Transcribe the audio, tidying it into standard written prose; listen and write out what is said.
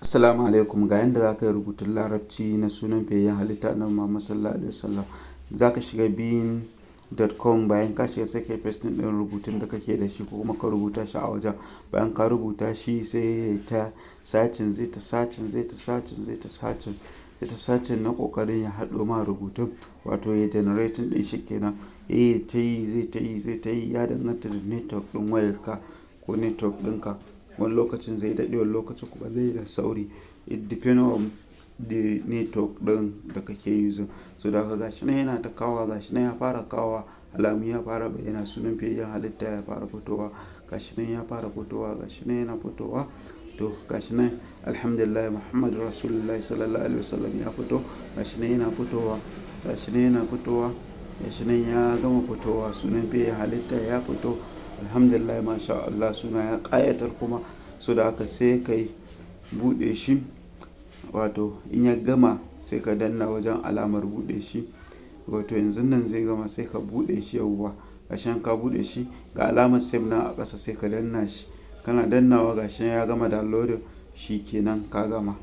Assalamu alaikum. Ga yanda za ka yi rubutun Larabci na sunan fiyayyen halitta, Annabi Muhammad sallallahu alaihi wasallam. Za ka shiga bing.com. Bayan ka shiga, sai ka yi pasting ɗin rubutun da kake da shi ko kuma ka rubuta shi a wajen. Bayan ka rubuta shi, sai ya ta searching, zai ta searching, zai ta searching, zai ta searching, zai ta searching na ƙoƙarin ya haɗo ma rubutun, wato ya generating ɗin shi kenan. Eh, ta yi, zai ta yi, zai ta yi. Ya danganta da network ɗin wayarka ko network ɗinka. Wani lokacin zai daɗe, wani lokacin kuma zai yi da sauri. It depend on the network ɗin da kake using. So da haka, gashi nan yana ta kawowa, gashi nan ya fara kawowa, alamu ya fara bayyana, sunan fiyayyen halitta ya fara fitowa. Gashi nan ya fara fitowa, gashi nan yana fitowa. To, gashi nan, alhamdulillah, Muhammadu Rasulullahi sallallahu alaihi wasallam ya fito. Gashi nan yana fitowa, gashi nan yana fitowa, gashi nan ya gama fitowa, sunan fiyayyen halitta ya fito. Alhamdulillah, masha Allah, suna ya ƙayatar kuma. So da haka, sai ka yi buɗe shi, wato in ya gama, sai ka danna wajen alamar buɗe shi. Wato yanzun nan zai gama, sai ka buɗe shi. Yauwa, gashi nan ka buɗe shi, ga alamar save nan a ƙasa, sai ka danna shi. Kana dannawa, gashi nan ya gama downloading, shi kenan ka gama.